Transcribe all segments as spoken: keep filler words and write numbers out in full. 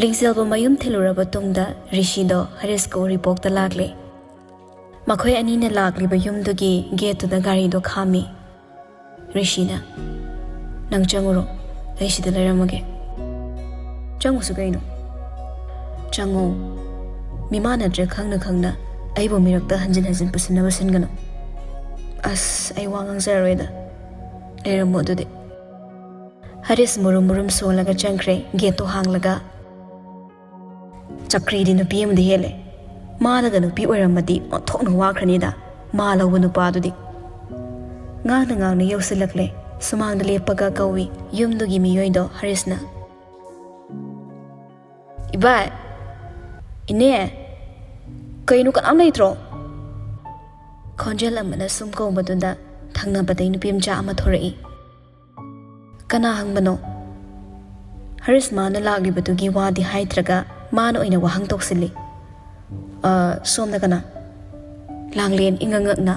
ꯂꯤꯡꯖꯦꯜꯕꯨ ꯃꯌꯨꯝ ꯊꯤꯜꯂꯨꯔꯕ ꯇꯨꯡꯗ ꯔꯤꯁꯤꯗꯣ ꯍꯔꯤꯁꯀ ꯎꯔꯤꯄꯣꯛꯇ ꯂꯥꯛꯂꯦ꯫ ꯃꯈꯣꯏ ꯑꯅꯤꯅ ꯂꯥꯛꯂꯤꯕ ꯌꯨꯝꯗꯨꯒꯤ ꯒꯦꯠꯇꯨꯗ ꯒꯥꯔꯤꯗꯣ ꯈꯥꯝꯃꯤ꯫ ꯔꯤꯁꯤꯅ, "ꯅꯪ ꯆꯪꯉꯨꯔꯣ, ꯑꯩ ꯁꯤꯗ ꯂꯩꯔꯝꯃꯒꯦ꯫" "ꯆꯪꯉꯨꯁꯨ ꯀꯩꯅꯣ?" "ꯆꯪꯉꯣ꯫ ꯃꯤꯃꯥꯟꯅꯗ꯭ꯔꯦ ꯈꯪꯅ ꯈꯪꯅ ꯑꯩꯕꯨ ꯃꯤꯔꯛꯇ ꯍꯟꯖꯤꯟ ꯍꯟꯖꯤꯟ ꯄꯨꯁꯤꯟꯅꯕ ꯁꯤꯟꯒꯅꯨ꯫" "ꯑꯁ, ꯑꯩ ꯋꯥ ꯉꯥꯡꯖꯔꯔꯣꯏꯗ꯫ ꯂꯩꯔꯝꯃꯣ ꯑꯗꯨꯗꯤ꯫" ꯍꯔꯤꯁ ꯃꯨꯔꯨꯝ ꯃꯨꯔꯨꯝ ꯁꯣꯜꯂꯒ ꯆꯪꯈ꯭ꯔꯦ, ꯒꯦꯠꯇꯣ ꯍꯥꯡꯂꯒ꯫ ꯆꯀ꯭ꯔꯤꯗꯤ ꯅꯨꯄꯤ ꯑꯃꯗ ꯍꯦꯜꯂꯦ꯫ ꯃꯥꯅꯒ ꯅꯨꯄꯤ ꯑꯣꯏꯔꯝꯃꯗꯤ ꯑꯣꯟꯊꯣꯛꯅ ꯋꯥꯈ꯭ꯔꯅꯤꯗ, ꯃꯥ ꯂꯧꯕ ꯅꯨꯄꯥꯗꯨꯗꯤ꯫ ꯉꯥꯡꯅ ꯉꯥꯡꯅ ꯌꯧꯁꯤꯜꯂꯛꯂꯦ꯫ ꯁꯨꯃꯥꯡꯗ ꯂꯦꯞꯄꯒ ꯀꯧꯏ ꯌꯨꯝꯗꯨꯒꯤ ꯃꯤꯑꯣꯏꯗꯣ ꯍꯔꯤꯁꯅ꯫ "ꯏꯕꯥꯏ! ꯏꯅꯦ! ꯀꯩꯅꯣ, ꯀꯅꯥꯝ ꯂꯩꯇ꯭ꯔꯣ?" ꯈꯣꯟꯖꯦꯜ ꯑꯃꯅ ꯁꯨꯝ ꯀꯧꯕꯗꯨꯗ ꯊꯪꯅꯕꯗꯩ ꯅꯨꯄꯤ ꯃꯆꯥ ꯑꯃ ꯊꯣꯔꯛꯏ꯫ "ꯀꯅꯥ ꯍꯪꯕꯅꯣ?" ꯍꯔꯤꯁ ꯃꯥꯅ ꯂꯥꯛꯂꯤꯕꯗꯨꯒꯤ ꯋꯥꯗꯤ ꯍꯥꯏꯗ꯭ꯔꯒ ꯃꯥꯅ ꯑꯣꯏꯅ ꯋꯥꯍꯪ ꯇꯧꯁꯤꯜꯂꯤ꯫ "ꯑ, ꯁꯣꯝꯗ ꯀꯅꯥ?" ꯂꯥꯡꯂꯦꯟ ꯏꯉꯛ ꯉꯛꯅ,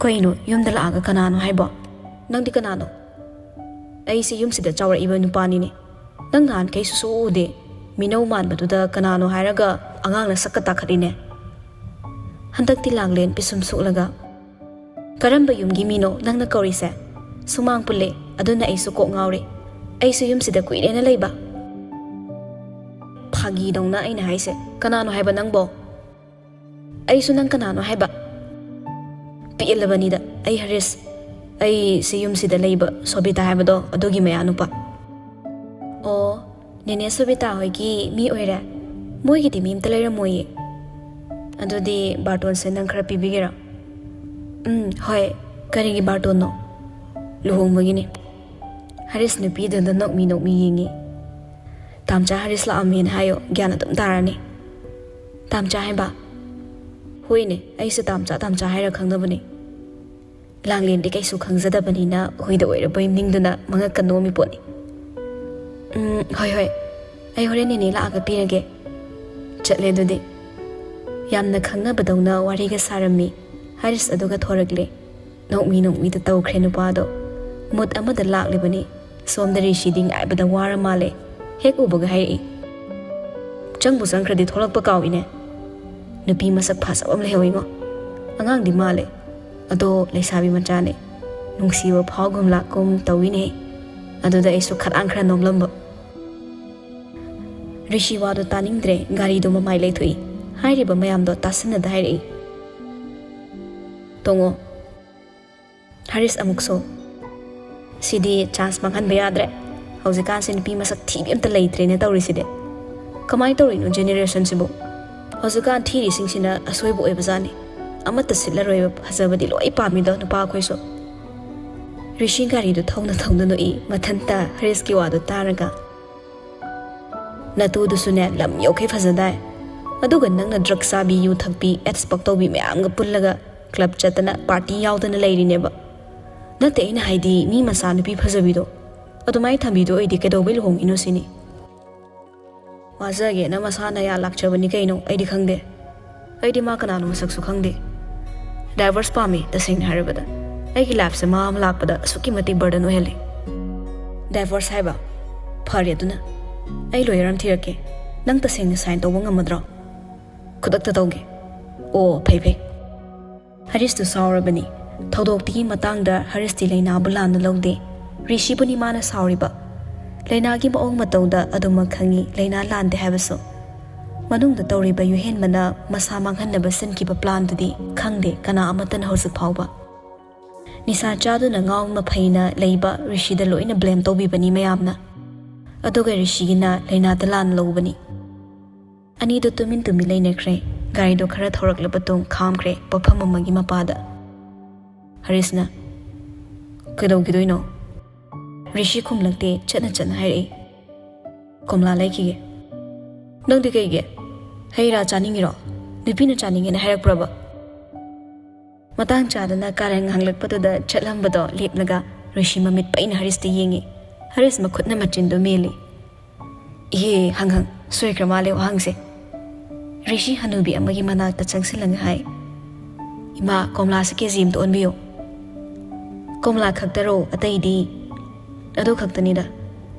"ꯀꯩꯅꯣ, ꯌꯨꯝꯗ ꯂꯥꯛꯑꯒ ꯀꯅꯥꯅꯣ ꯍꯥꯏꯕꯣ? ꯅꯪꯗꯤ ꯀꯅꯥꯅꯣ?" "ꯑꯩꯁꯦ ꯌꯨꯝꯁꯤꯗ ꯆꯥꯎꯔꯛꯏꯕ ꯅꯨꯄꯥꯅꯤꯅꯦ꯫ ꯅꯪ ꯅꯍꯥꯟꯈꯩ ꯁꯨꯛꯎ ꯎꯗꯦ꯫ ꯃꯤꯅꯧ ꯃꯥꯟꯕꯗꯨꯗ ꯀꯅꯥꯅꯣ ꯍꯥꯏꯔꯒ ꯑꯉꯥꯡꯅ ꯁꯛꯀ ꯇꯥꯈꯠꯂꯤꯅꯦ꯫" ꯍꯟꯗꯛꯇꯤ ꯂꯥꯡꯂꯦꯟ ꯄꯤꯁꯨꯝ ꯁꯨꯛꯂꯒ, "ꯀꯔꯝꯕ ꯌꯨꯝꯒꯤ ꯃꯤꯅꯣ ꯅꯪꯅ ꯀꯧꯔꯤꯁꯦ? ꯁꯨꯃꯥꯡ ꯄꯨꯜꯂꯦ, ꯑꯗꯨꯅ ꯑꯩꯁꯨ ꯀꯣꯛ ꯉꯥꯎꯔꯦ꯫ ꯑꯩꯁꯨ ꯌꯨꯝꯁꯤꯗ ꯀꯨꯏꯔꯦꯅ ꯂꯩꯕ꯫" "ꯐꯥꯒꯤꯗꯧꯅ ꯑꯩꯅ ꯍꯥꯏꯁꯦ, ꯀꯅꯥꯅꯣ ꯍꯥꯏꯕ ꯅꯪꯕꯣ?" "ꯑꯩꯁꯨ ꯅꯪ ꯀꯅꯥꯅꯣ ꯍꯥꯏꯕ?" "ꯄꯦꯜꯂꯕꯅꯤꯗ ꯑꯩ, ꯍꯔꯤꯁ꯫ ꯑꯩ ꯁꯤ ꯌꯨꯝꯁꯤꯗ ꯂꯩꯕ ꯁꯣꯕꯤꯇꯥ ꯍꯥꯏꯕꯗꯣ, ꯑꯗꯨꯒꯤ ꯃꯌꯥꯅꯨꯄꯥ꯫" "ꯑꯣ, ꯅꯦꯅꯦ ꯁꯣꯕꯤꯇꯥ ꯍꯣꯏꯒꯤ ꯃꯤ ꯑꯣꯏꯔꯦ? ꯃꯣꯏꯒꯤꯗꯤ ꯃꯤ ꯑꯝꯇ ꯂꯩꯔꯝꯃꯣꯏꯌꯦ꯫ ꯑꯗꯨꯗꯤ ꯕꯥꯔꯇꯣꯟꯁꯦ ꯅꯪ ꯈꯔ ꯄꯤꯕꯤꯒꯦꯔꯥ?" "ꯎꯝ, ꯍꯣꯏ꯫ ꯀꯔꯤꯒꯤ ꯕꯥꯔꯇꯣꯟꯅꯣ?" "ꯂꯨꯍꯣꯡꯕꯒꯤꯅꯦ꯫" ꯍꯔꯤꯁ ꯅꯨꯄꯤꯗꯨꯗ ꯅꯣꯛꯃꯤ ꯅꯣꯛꯃꯤ ꯌꯦꯡꯉꯤ꯫ "ꯇꯥꯝꯆꯥ ꯍꯔꯤꯁ ꯂꯥꯛꯑꯝꯃꯦꯅ ꯍꯥꯏꯌꯣ, ꯒ꯭ꯌꯥꯟ ꯑꯗꯨꯝ ꯇꯥꯔꯅꯤ꯫" "ꯇꯥꯝꯆꯥ ꯍꯥꯏꯕ?" "ꯍꯣꯏꯅꯦ, ꯑꯩꯁꯨ ꯇꯥꯝꯆꯥ, ꯇꯥꯝꯆꯥ ꯍꯥꯏꯔ ꯈꯪꯅꯕꯅꯦ꯫" ꯂꯥꯡꯂꯦꯟꯗꯤ ꯀꯩꯁꯨ ꯈꯪꯖꯗꯕꯅꯤꯅ ꯍꯨꯏꯗ ꯑꯣꯏꯔꯕꯣꯏ ꯅꯤꯡꯗꯨꯅ ꯃꯉꯛꯀ ꯅꯣꯝꯃꯤ ꯄꯣꯠꯅꯤ꯫ "ꯎꯝ, ꯍꯣꯏ, ꯍꯣꯏ, ꯑꯩ ꯍꯣꯔꯦꯟ ꯅꯦꯅꯦ ꯂꯥꯛꯑꯒ ꯄꯤꯔꯒꯦ꯫ ꯆꯠꯂꯦ ꯑꯗꯨꯗꯤ꯫" ꯌꯥꯝꯅ ꯈꯪꯅꯕꯗꯧꯅ ꯋꯥꯔꯤꯒ ꯁꯥꯔꯝꯃꯤ꯫ ꯍꯔꯤꯁ ꯑꯗꯨꯒ ꯊꯣꯔꯛꯂꯦ꯫ ꯅꯣꯛꯃꯤ ꯅꯣꯛꯃꯤꯗ ꯇꯧꯈ꯭ꯔꯦ ꯅꯨꯄꯥꯗꯣ꯫ ꯃꯨꯠ ꯑꯃꯗ ꯂꯥꯛꯂꯤꯕꯅꯤ꯫ ꯁꯣꯝꯗ ꯔꯤꯁꯤꯗꯤ ꯉꯥꯏꯕꯗ ꯋꯥꯔ ꯃꯥꯜꯂꯦ꯫ ꯍꯦꯛ ꯎꯕꯒ ꯍꯥꯏꯔꯛꯏ꯫ ꯆꯪꯕꯨ ꯆꯪꯈ꯭ꯔꯗꯤ ꯊꯣꯛꯂꯛꯄ ꯀꯥꯎꯏꯅꯦ꯫ ꯅꯨꯄꯤ ꯃꯁꯛ ꯐꯖꯕ ꯑꯃ ꯂꯩꯍꯧꯋꯤꯉꯣ꯫ ꯑꯉꯥꯡꯗꯤ ꯃꯥꯜꯂꯦ, ꯑꯗꯣ ꯂꯩꯁꯥꯕꯤ ꯃꯆꯥꯅꯦ꯫ ꯅꯨꯡꯁꯤꯕ ꯐꯥꯎꯒꯨꯝ ꯂꯥꯛꯀꯨꯝ ꯇꯧꯏꯅꯦ꯫ ꯑꯗꯨꯗ ꯑꯩꯁꯨ ꯈꯗꯥꯡ ꯈꯔ ꯅꯣꯝꯂꯝꯕ꯫ ꯔꯤꯁꯤ ꯋꯥꯗꯣ ꯇꯥꯅꯤꯡꯗ꯭ꯔꯦ, ꯒꯥꯔꯤꯗꯣ ꯃꯃꯥꯏ ꯂꯩꯊꯣꯛꯏ꯫ ꯍꯥꯏꯔꯤꯕ ꯃꯌꯥꯝꯗꯣ ꯇꯥꯁꯟꯅꯗ ꯍꯥꯏꯔꯛꯏ꯫ "ꯇꯣꯡꯉꯣ"꯫ ꯍꯔꯤꯁ ꯑꯃꯨꯛꯁꯨ, "ꯁꯤꯗꯤ ꯆꯥꯟꯁ ꯃꯥꯡꯍꯟꯕ ꯌꯥꯗ꯭ꯔꯦ꯫ ꯍꯧꯖꯤꯛꯀꯥꯟꯁꯦ ꯅꯨꯄꯤ ꯃꯁꯛ ꯊꯤꯕꯤ ꯑꯝꯇ ꯂꯩꯇ꯭ꯔꯦꯅꯦ ꯇꯧꯔꯤꯁꯤꯗꯤ꯫ ꯀꯃꯥꯏꯅ ꯇꯧꯔꯤꯅꯣ ꯖꯦꯅꯦꯔꯦꯁꯟꯁꯤꯕꯨ? ꯍꯧꯖꯤꯛꯀꯥꯟ ꯊꯤꯔꯤꯁꯤꯡꯁꯤꯅ ꯑꯁꯣꯏꯕ ꯑꯣꯏꯕꯖꯥꯠꯅꯤ꯫ ꯑꯃꯠꯇ ꯁꯤꯠꯂꯔꯣꯏꯕ, ꯐꯖꯕꯗꯤ ꯂꯣꯏ ꯄꯥꯝꯃꯤꯗꯣ ꯅꯨꯄꯥ ꯑꯩꯈꯣꯏꯁꯨ"꯫ ꯔꯤꯁꯤ ꯒꯥꯔꯤꯗꯨ ꯊꯧꯅ ꯊꯧꯅ ꯅꯣꯛꯏ, ꯃꯊꯟꯇ ꯍꯔꯤꯁꯀꯤ ꯋꯥꯗꯨ ꯇꯥꯔꯒ꯫ "ꯅꯇꯨꯗꯨꯁꯨꯅꯦ ꯂꯝ ꯌꯧꯈꯩ ꯐꯖꯗꯥꯏ꯫ ꯑꯗꯨꯒ ꯅꯪꯅ ꯗ꯭ꯔꯒ ꯆꯥꯕꯤ, ꯌꯨ ꯊꯛꯄꯤ, ꯑꯦꯠꯁ ꯄꯛ ꯇꯧꯕꯤ ꯃꯌꯥꯝꯒ ꯄꯨꯜꯂꯒ ꯀ꯭ꯂꯕ ꯆꯠꯇꯅ ꯄꯥꯔꯇꯤ ꯌꯥꯎꯗꯅ ꯂꯩꯔꯤꯅꯦꯕ꯫ ꯅꯠꯇꯦ, ꯑꯩꯅ ꯍꯥꯏꯗꯤ ꯃꯤ ꯃꯆꯥ ꯅꯨꯄꯤ ꯐꯖꯕꯤꯗꯣ ꯑꯗꯨꯃꯥꯏꯅ ꯊꯝꯕꯤꯗꯣ ꯑꯣꯏꯗꯤ ꯀꯩꯗꯧꯕꯩ ꯂꯨꯍꯣꯡꯉꯤꯅꯣ ꯁꯤꯅꯤ꯫ ꯋꯥꯖꯒꯦꯅ ꯃꯁꯥꯅ ꯌꯥ ꯂꯥꯛꯆꯕꯅꯤ ꯀꯩꯅꯣ, ꯑꯩꯗꯤ ꯈꯪꯗꯦ꯫ ꯑꯩꯗꯤ ꯃꯥ ꯀꯅꯥꯅꯣ ꯃꯁꯛꯁꯨ ꯈꯪꯗꯦ꯫ ꯗꯥꯏꯚꯣꯔꯁ ꯄꯥꯝꯃꯤ, ꯇꯁꯦꯡꯅ ꯍꯥꯏꯔꯕꯗ꯫ ꯑꯩꯒꯤ ꯂꯥꯏꯐꯁꯦ ꯃꯥ ꯑꯃ ꯂꯥꯛꯄꯗ ꯑꯁꯨꯛꯀꯤ ꯃꯇꯤꯛ ꯕꯔꯗꯟ ꯑꯣꯏꯍꯜꯂꯤ꯫ ꯗꯥꯏꯚꯣꯔꯁ ꯍꯥꯏꯕ? ꯐꯔꯦ ꯑꯗꯨꯅ꯫ ꯑꯩ ꯂꯣꯌꯔ ꯑꯃ ꯊꯤꯔꯛꯀꯦ꯫ ꯅꯪ ꯇꯁꯦꯡꯅ ꯁꯥꯏꯟ ꯇꯧꯕ ꯉꯝꯃꯗ꯭ꯔꯣ? ꯈꯨꯗꯛꯇ ꯇꯧꯒꯦ꯫ ꯑꯣ, ꯐꯩ ꯐꯩ꯫ ꯍꯔꯤꯁꯇꯨ ꯁꯥꯎꯔꯕꯅꯤ꯫ ꯊꯧꯗꯣꯛꯇꯨꯒꯤ ꯃꯇꯥꯡꯗ ꯍꯔꯤꯁꯇꯤ ꯂꯩꯅꯥꯕꯨ ꯂꯥꯟꯅ ꯂꯧꯗꯦ꯫ ꯔꯤꯁꯤꯕꯨꯅꯤ ꯃꯥꯅ ꯁꯥꯎꯔꯤꯕ꯫ ꯂꯩꯅꯥꯒꯤ ꯃꯑꯣꯡ ꯃꯇꯧꯗ ꯑꯗꯨꯃꯛ ꯈꯪꯉꯤ, ꯂꯩꯅꯥ ꯂꯥꯟꯗꯦ ꯍꯥꯏꯕꯁꯨ꯫ ꯃꯅꯨꯡꯗ ꯇꯧꯔꯤꯕ ꯌꯨꯍꯦꯟꯕꯅ ꯃꯁꯥ ꯃꯥꯡꯍꯟꯅꯕ ꯁꯤꯟꯈꯤꯕ ꯄ꯭ꯂꯥꯟꯗꯨꯗꯤ ꯈꯪꯗꯦ ꯀꯅꯥ ꯑꯃꯠꯇꯅ ꯍꯧꯖꯤꯛ ꯐꯥꯎꯕ꯫ ꯅꯤꯁꯥ ꯆꯥꯗꯨꯅ ꯉꯥꯎ ꯃꯐꯩꯅ ꯂꯩꯕ ꯔꯤꯁꯤꯗ ꯂꯣꯏꯅ ꯕ꯭ꯂꯦꯝ ꯇꯧꯕꯤꯕꯅꯤ ꯃꯌꯥꯝꯅ꯫ ꯑꯗꯨꯒ ꯔꯤꯁꯤꯒꯤꯅ ꯂꯩꯅꯥꯗ ꯂꯥꯟ ꯂꯧꯕꯅꯤ꯫ ꯑꯅꯤꯗꯨ ꯇꯨꯃꯤꯟ ꯇꯨꯃꯤꯟ ꯂꯩꯅꯈ꯭ꯔꯦ꯫ ꯒꯥꯔꯤꯗꯨ ꯈꯔ ꯊꯧꯔꯛꯂꯕ ꯇꯨꯡ ꯈꯥꯝꯈ꯭ꯔꯦ ꯄꯣꯠꯐꯝ ꯑꯃꯒꯤ ꯃꯄꯥꯗ꯫ ꯍꯔꯤꯁꯅ, "ꯀꯩꯗꯧꯈꯤꯗꯣꯏꯅꯣ?" ꯔꯤꯁꯤ ꯈꯨꯝꯂꯛꯇꯦ, ꯆꯠꯅ ꯆꯠꯅ ꯍꯥꯏꯔꯛꯏ, "ꯀꯣꯝꯂꯥ ꯂꯩꯈꯤꯒꯦ"꯫ "ꯅꯪꯗꯤ ꯀꯩꯒꯤ? ꯍꯩ ꯔꯥ ꯆꯥꯅꯤꯡꯉꯤꯔꯣ? ꯅꯨꯄꯤꯅ ꯆꯥꯅꯤꯡꯉꯦꯅ ꯍꯥꯏꯔꯛꯄ꯭ꯔꯕ?" ꯃꯇꯥꯡ ꯆꯥꯗꯅ ꯀꯥꯔꯟ ꯉꯥꯡꯂꯛꯄꯗꯨꯗ ꯆꯠꯂꯝꯕꯗꯣ ꯂꯦꯞꯂꯒ ꯔꯤꯁꯤ ꯃꯃꯤꯠ ꯄꯩꯅ ꯍꯔꯤꯁꯇ ꯌꯦꯡꯉꯤ꯫ ꯍꯔꯤꯁ ꯃꯈꯨꯠꯅ ꯃꯆꯤꯟꯗꯨ ꯃꯦꯜꯂꯤ꯫ "ꯏꯍꯦ, ꯍꯪ ꯍꯪ, ꯁꯣꯏꯈ꯭ꯔ ꯃꯥꯜꯂꯦ ꯋꯥꯍꯪꯁꯦ"꯫ ꯔꯤꯁꯤ ꯍꯅꯨꯕꯤ ꯑꯃꯒꯤ ꯃꯅꯥꯛꯇ ꯆꯪꯁꯤꯜꯂꯒ ꯍꯥꯏ, "ꯏꯃꯥ, ꯀꯣꯝꯂꯥꯁꯦ ꯀꯦ ꯖꯤ ꯑꯃꯇ ꯑꯣꯟꯕꯤꯌꯨ"꯫ "ꯀꯣꯝꯂꯥ ꯈꯛꯇꯔꯣ, ꯑꯇꯩꯗꯤ?" "ꯑꯗꯨ ꯈꯛꯇꯅꯤꯗ"꯫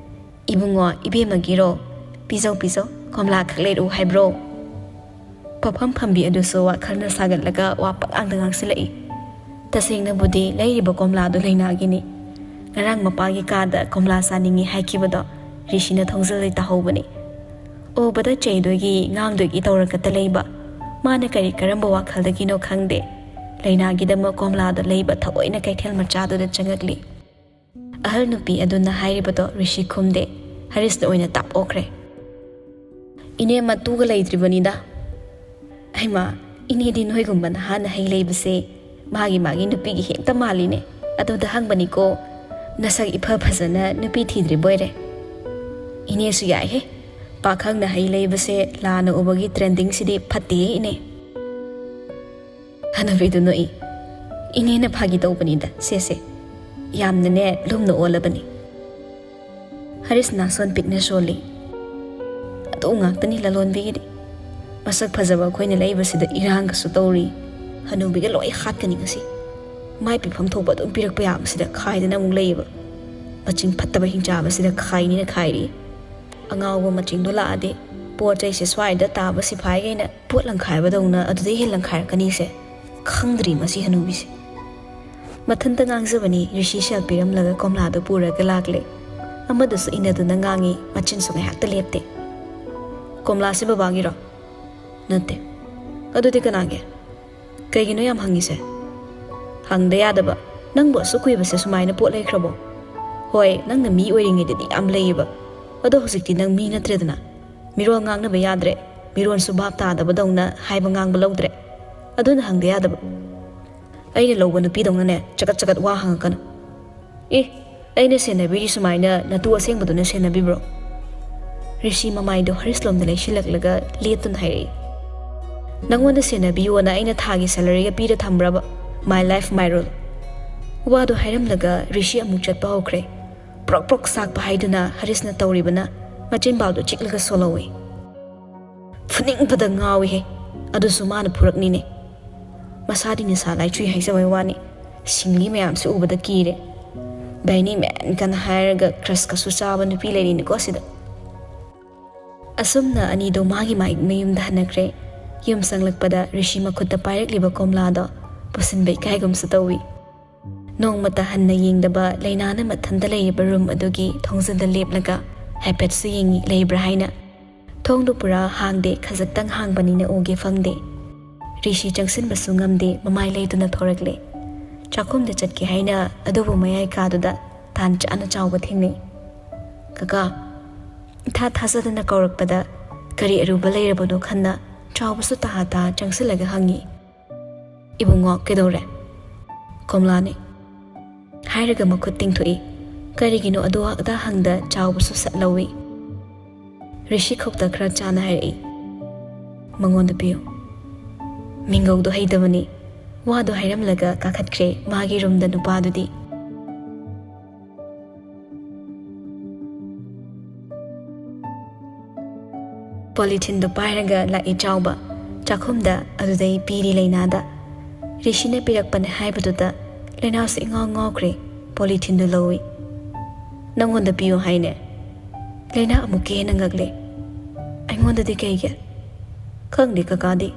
"ꯏꯕꯨꯡꯉꯣ, ꯏꯕꯦꯝꯃꯒꯤꯔꯣ? ꯄꯤꯖꯧ, ꯄꯤꯖꯧ"꯫ ꯀꯣꯝꯂꯥ ꯈꯛ ꯂꯩꯔꯛꯎ ꯍꯥꯏꯕ꯭ꯔꯣ? ꯄꯣꯐꯝ ꯐꯝꯕꯤ ꯑꯗꯨꯁꯨ ꯋꯥꯈꯜꯅ ꯁꯥꯒꯠꯂꯒ ꯋꯥ ꯄꯉꯥꯡꯗ ꯉꯥꯡꯁꯤꯜꯂꯛꯏ꯫ ꯇꯁꯦꯡꯅꯕꯨꯗꯤ ꯂꯩꯔꯤꯕ ꯀꯣꯝꯂꯥꯗꯨ ꯂꯩꯅꯥꯒꯤꯅꯤ꯫ ꯉꯔꯥꯡ ꯃꯄꯥꯒꯤ ꯀꯥꯗ ꯀꯣꯝꯂꯥ ꯆꯥꯅꯤꯡꯉꯤ ꯍꯥꯏꯈꯤꯕꯗꯣ ꯔꯤꯁꯤꯅ ꯊꯣꯡꯖꯤꯜꯂ ꯇꯥꯍꯧꯕꯅꯤ꯫ ꯎꯕꯗ ꯆꯩꯗꯣꯏꯒꯤ ꯉꯥꯡꯗꯣꯏꯒꯤ ꯇꯧꯔꯒꯇ ꯂꯩꯕ꯫ ꯃꯥꯅ ꯀꯔꯤ ꯀꯔꯝꯕ ꯋꯥꯈꯜꯗꯒꯤꯅꯣ ꯈꯪꯗꯦ, ꯂꯩꯅꯥꯒꯤꯗꯃꯛ ꯀꯣꯝꯂꯥꯗꯣ ꯂꯩꯕ ꯊꯑꯣꯏꯅ ꯀꯩꯊꯦꯜ ꯃꯆꯥꯗꯨꯗ ꯆꯪꯉꯛꯂꯤ꯫ ꯑꯍꯜ ꯅꯨꯄꯤ ꯑꯗꯨꯅ ꯍꯥꯏꯔꯤꯕꯗꯣ ꯔꯤꯁꯤ ꯈꯨꯝꯗꯦ꯫ ꯍꯔꯤꯁꯅ ꯑꯣꯏꯅ ꯇꯥꯞ ꯑꯣꯛꯈ꯭ꯔꯦ꯫ "ꯏꯅꯦ, ꯃꯇꯨꯒ ꯂꯩꯇ꯭ꯔꯤꯕꯅꯤꯗ꯫" "ꯍꯩꯃꯥ, ꯏꯅꯦꯗꯤ ꯅꯣꯏꯒꯨꯝꯕ ꯅꯍꯥꯅ ꯍꯩ ꯂꯩꯕꯁꯦ ꯃꯥꯒꯤ ꯃꯥꯒꯤ ꯅꯨꯄꯤꯒꯤ ꯍꯦꯛꯇ ꯃꯥꯜꯂꯤꯅꯦ꯫ ꯑꯗꯨꯗ ꯍꯪꯕꯅꯤꯀꯣ, ꯅꯁꯛ ꯏꯐ ꯐꯖꯅ ꯅꯨꯄꯤ ꯊꯤꯗ꯭ꯔꯤꯕꯣꯏꯔꯦ?" "ꯏꯅꯦꯁꯨ ꯌꯥꯏꯍꯦ, ꯄꯥꯈꯪꯅ ꯍꯩ ꯂꯩꯕꯁꯦ ꯂꯥꯟꯅ ꯎꯕꯒꯤ ꯇ꯭ꯔꯦꯟꯗꯤꯡꯁꯤꯗꯤ ꯐꯠꯇꯦꯍꯦ ꯏꯅꯦ꯫" ꯍꯅꯨꯕꯤꯗꯨ ꯅꯣꯛꯏ꯫ "ꯏꯅꯦꯅ ꯐꯥꯒꯤ ꯇꯧꯕꯅꯤꯗ ꯁꯦꯁꯦ, ꯌꯥꯝꯅꯅꯦ ꯂꯨꯝꯅ ꯑꯣꯜꯂꯕꯅꯤ꯫" ꯍꯔꯤꯁ ꯅꯥꯁꯣꯟ ꯄꯤꯛꯅ ꯁꯣꯜꯂꯤ꯫ ꯑꯗꯨ ꯉꯥꯛꯇꯅꯤ ꯂꯂꯣꯟꯕꯤꯒꯤꯗꯤ꯫ ꯃꯁꯛ ꯐꯖꯕ ꯑꯩꯈꯣꯏꯅ ꯂꯩꯕꯁꯤꯗ ꯏꯔꯥꯡꯒꯁꯨ ꯇꯧꯔꯤ꯫ ꯍꯅꯨꯕꯤꯒ ꯂꯣꯏ ꯍꯥꯠꯀꯅꯤ ꯉꯁꯤ꯫ ꯃꯥꯏ ꯄꯤꯐꯝ ꯊꯣꯛꯄ ꯑꯗꯨꯝ ꯄꯤꯔꯛꯄ ꯌꯥꯕꯁꯤꯗ ꯈꯥꯏꯗꯅ ꯑꯃꯨꯛ ꯂꯩꯌꯦꯕ꯫ ꯃꯆꯤꯡ ꯐꯠꯇꯕ ꯍꯤꯡꯆꯥꯕꯁꯤꯗ ꯈꯥꯏꯅꯤꯅ ꯈꯥꯏꯔꯤ꯫ ꯑꯉꯥꯎꯕ ꯃꯆꯤꯡꯗꯣ ꯂꯥꯛꯑꯗꯤ ꯄꯣꯠ ꯆꯩꯁꯦ ꯁ꯭ꯋꯥꯏꯗ ꯇꯥꯕ ꯁꯤꯐꯥꯏꯈꯩꯅ ꯄꯣꯠ ꯂꯪꯈꯥꯏꯕꯗꯧꯅ ꯑꯗꯨꯗꯩ ꯍꯦꯟꯅ ꯂꯪꯈꯥꯏꯔꯛꯀꯅꯤꯁꯦ ꯈꯪꯗ꯭ꯔꯤ ꯃꯁꯤ ꯍꯅꯨꯕꯤꯁꯦ꯫ ꯃꯊꯟꯇ ꯉꯥꯡꯖꯕꯅꯤ꯫ ꯔꯤꯁꯤ ꯁꯦꯜ ꯄꯤꯔꯝꯂꯒ ꯀꯣꯝꯂꯥꯗꯨ ꯄꯨꯔꯒ ꯂꯥꯛꯂꯦ꯫ ꯑꯃꯗꯨꯁꯨ ꯏꯟꯅꯗꯨꯅ ꯉꯥꯡꯉꯤ, ꯃꯆꯤꯟꯁꯨ ꯉꯥꯏꯍꯥꯛꯇ ꯂꯦꯞꯇꯦ꯫ "ꯀꯣꯝꯂꯥꯁꯦ ꯕꯕꯥꯒꯤꯔꯣ?" "ꯅꯠꯇꯦ꯫" "ꯑꯗꯨꯗꯤ ꯀꯅꯥꯒꯤ? ꯀꯩꯒꯤꯅꯣ ꯌꯥꯝ ꯍꯪꯉꯤꯁꯦ?" "ꯍꯪꯗ ꯌꯥꯗꯕ꯫ ꯅꯪꯕꯨ ꯑꯁꯨꯛ ꯀꯨꯏꯕꯁꯦ ꯁꯨꯃꯥꯏꯅ ꯄꯣꯠ ꯂꯩꯈ꯭ꯔꯕꯣ?" "ꯍꯣꯏ, ꯅꯪꯅ ꯃꯤ ꯑꯣꯏꯔꯤꯉꯩꯗꯗꯤ ꯌꯥꯝ ꯂꯩꯌꯦꯕ꯫ ꯑꯗꯣ ꯍꯧꯖꯤꯛꯇꯤ ꯅꯪ ꯃꯤ ꯅꯠꯇ꯭ꯔꯦꯗꯅ꯫ ꯃꯤꯔꯣꯜ ꯉꯥꯡꯅꯕ ꯌꯥꯗ꯭ꯔꯦ꯫ ꯃꯤꯔꯣꯟꯁꯨ ꯚꯥꯞ ꯇꯥꯗꯕꯗꯧꯅ ꯍꯥꯏꯕ ꯉꯥꯡꯕ ꯂꯧꯗ꯭ꯔꯦ꯫ ꯑꯗꯨꯅ ꯍꯪꯗ ꯌꯥꯗꯕ꯫" "ꯑꯩꯅ ꯂꯧꯕ ꯅꯨꯄꯤꯗꯧꯅꯅꯦ ꯆꯀꯠ ꯆꯀꯠ ꯋꯥ ꯍꯪꯉꯛꯀꯅꯨ꯫" "ꯑꯦ, ꯑꯩꯅ ꯁꯦꯟꯅꯕꯤꯔꯤ ꯁꯨꯃꯥꯏꯅ ꯅꯇꯨ ꯑꯁꯦꯡꯕꯗꯨꯅ ꯁꯦꯟꯅꯕꯤꯕ꯭ꯔꯣ?" ꯔꯤꯁꯤ ꯃꯃꯥꯏꯗꯣ ꯍꯔꯤꯁꯂꯣꯝꯗ ꯂꯩꯁꯤꯜꯂꯛꯂꯒ ꯂꯦꯞꯇꯨꯅ ꯍꯥꯏꯔꯛꯏ꯫ "ꯅꯪꯉꯣꯟꯗ ꯁꯦꯟꯅꯕꯤꯌꯣꯅ ꯑꯩꯅ ꯊꯥꯒꯤ ꯁꯦꯂꯔꯤꯒ ꯄꯤꯔ ꯊꯝꯕ꯭ꯔꯕ? My life, my rule꯫" ꯋꯥꯗꯣ ꯍꯥꯏꯔꯝꯂꯒ ꯔꯤꯁꯤ ꯑꯃꯨꯛ ꯆꯠꯄ ꯍꯧꯈ꯭ꯔꯦ꯫ ꯄ꯭ꯔꯣꯛ ꯄ꯭ꯔꯣꯛ ꯆꯥꯛꯄ ꯍꯥꯏꯗꯨꯅ ꯍꯔꯤꯁꯅ ꯇꯧꯔꯤꯕꯅ ꯃꯆꯤꯟꯕꯥꯜꯗꯣ ꯆꯤꯛꯂꯒ ꯁꯣꯜꯍꯧꯏ꯫ ꯐꯨꯅꯤꯡꯕꯗ ꯉꯥꯎꯏꯍꯦ꯫ ꯑꯗꯨꯁꯨ ꯃꯥꯅ ꯐꯨꯔꯛꯅꯤꯅꯦ꯫ ꯃꯁꯥꯗꯤ ꯅꯤꯁꯥ ꯂꯥꯏꯆꯨꯏ ꯍꯥꯏꯖꯕꯩ ꯋꯥꯅꯤ꯫ ꯁꯤꯡꯂꯤ ꯃꯌꯥꯝꯁꯦ ꯎꯕꯗ ꯀꯤꯔꯦ꯫ ꯕꯦꯅꯤ ꯃꯦꯟ ꯀꯅ ꯍꯥꯏꯔꯒ ꯀ꯭ꯔꯁꯀꯁꯨ ꯆꯥꯕ ꯅꯨꯄꯤ ꯂꯩꯔꯤꯅꯤꯀꯣ ꯁꯤꯗ꯫ ꯑꯁꯨꯝꯅ ꯑꯅꯤꯗꯣ ꯃꯥꯒꯤ ꯃꯥꯏ ꯃꯌꯨꯝꯗ ꯍꯟꯅꯈ꯭ꯔꯦ꯫ ꯌꯨꯝ ꯆꯪꯂꯛꯄꯗ ꯔꯤꯁꯤ ꯃꯈꯨꯠꯇ ꯄꯥꯏꯔꯛꯂꯤꯕ ꯀꯣꯝꯂꯥꯗꯣ ꯄꯨꯁꯤꯟꯕ ꯏꯀꯥꯏꯒꯨꯝꯁꯨ ꯇꯧꯏ꯫ ꯅꯣꯡꯃꯇ ꯍꯟꯅ ꯌꯦꯡꯗꯕ ꯂꯩꯅꯥꯅ ꯃꯊꯟꯇ ꯂꯩꯔꯤꯕ ꯔꯨꯝ ꯑꯗꯨꯒꯤ ꯊꯣꯡꯖꯤꯟꯗ ꯂꯦꯞꯂꯒ ꯍꯥꯏꯐꯦꯠꯁꯨ ꯌꯦꯡꯉꯤ ꯂꯩꯕ꯭ꯔꯥ ꯍꯥꯏꯅ꯫ ꯊꯣꯡꯗꯨ ꯄꯨꯔꯥ ꯍꯥꯡꯗꯦ, ꯈꯖꯤꯛꯇꯪ ꯍꯥꯡꯕꯅꯤꯅ ꯎꯒꯦ ꯐꯪꯗꯦ꯫ ꯔꯤꯁꯤ ꯆꯪꯁꯤꯟꯕꯁꯨ ꯉꯝꯗꯦ, ꯃꯃꯥꯏ ꯂꯩꯗꯨꯅ ꯊꯣꯔꯛꯂꯦ꯫ ꯆꯥꯛꯈꯨꯝꯗ ꯆꯠꯀꯦ ꯍꯥꯏꯅ ꯑꯗꯨꯕꯨ ꯃꯌꯥꯏ ꯀꯥꯗꯨꯗ ꯇꯥꯟ ꯆꯥꯅ ꯆꯥꯎꯕ ꯊꯦꯡꯅꯩ꯫ "ꯀꯀꯥ!" ꯏꯊꯥ ꯊꯥꯖꯗꯅ ꯀꯧꯔꯛꯄꯗ ꯀꯔꯤ ꯑꯔꯨꯕ ꯂꯩꯔꯕꯅꯣ ꯈꯟꯅ ꯆꯥꯎꯕꯁꯨ ꯇꯍꯥ ꯇꯍꯥ ꯆꯪꯁꯤꯜꯂꯒ ꯍꯪꯉꯤ꯫ "ꯏꯕꯨꯡꯉꯣ, ꯀꯩꯗꯧꯔꯦ?" "ꯀꯣꯝꯂꯥꯅꯦ" ꯍꯥꯏꯔꯒ ꯃꯈꯨꯠ ꯇꯤꯡꯊꯣꯛꯏ꯫ ꯀꯔꯤꯒꯤꯅꯣ ꯑꯗꯨ ꯑꯗꯥ ꯍꯪꯗ ꯆꯥꯎꯕꯁꯨ ꯁꯠ ꯂꯧꯏ꯫ ꯔꯤꯁꯤ ꯈꯧꯇ ꯈꯔ ꯆꯥꯅ ꯍꯥꯏꯔꯛꯏ, "ꯃꯉꯣꯟꯗ ꯄꯤꯌꯨ"꯫ ꯃꯤꯡꯒꯧꯗꯣ ꯍꯩꯇꯕꯅꯤ꯫ ꯋꯥꯗꯣ ꯍꯥꯏꯔꯝꯂꯒ ꯀꯥꯈꯠꯈ꯭ꯔꯦ ꯃꯥꯒꯤ ꯔꯨꯝꯗ ꯅꯨꯄꯥꯗꯨꯗꯤ꯫ ꯄꯣꯂꯤꯊꯤꯟꯗꯨ ꯄꯥꯏꯔꯒ ꯂꯥꯛꯏ ꯆꯥꯎꯕ꯫ ꯆꯥꯛꯈꯨꯝꯗ ꯑꯗꯨꯗꯩ ꯄꯤꯔꯤ ꯂꯩꯅꯥꯗ꯫ ꯔꯤꯁꯤꯅ ꯄꯤꯔꯛꯄꯅꯦ ꯍꯥꯏꯕꯗꯨꯗ ꯂꯩꯅꯥꯁꯨ ꯏꯉꯥꯎ ꯉꯥꯎꯈ꯭ꯔꯦ꯫ ꯄꯣꯂꯤꯊꯤꯟꯗꯨ ꯂꯧꯏ꯫ "ꯅꯪꯉꯣꯟꯗ ꯄꯤꯌꯨ ꯍꯥꯏꯅꯦ?" ꯂꯩꯅꯥ ꯑꯃꯨꯛꯀ ꯍꯦꯟꯅ ꯉꯛꯂꯦ꯫ "ꯑꯩꯉꯣꯟꯗꯗꯤ ꯀꯩꯒꯤ?" "ꯈꯪꯗꯦ ꯀꯀꯥꯗꯤ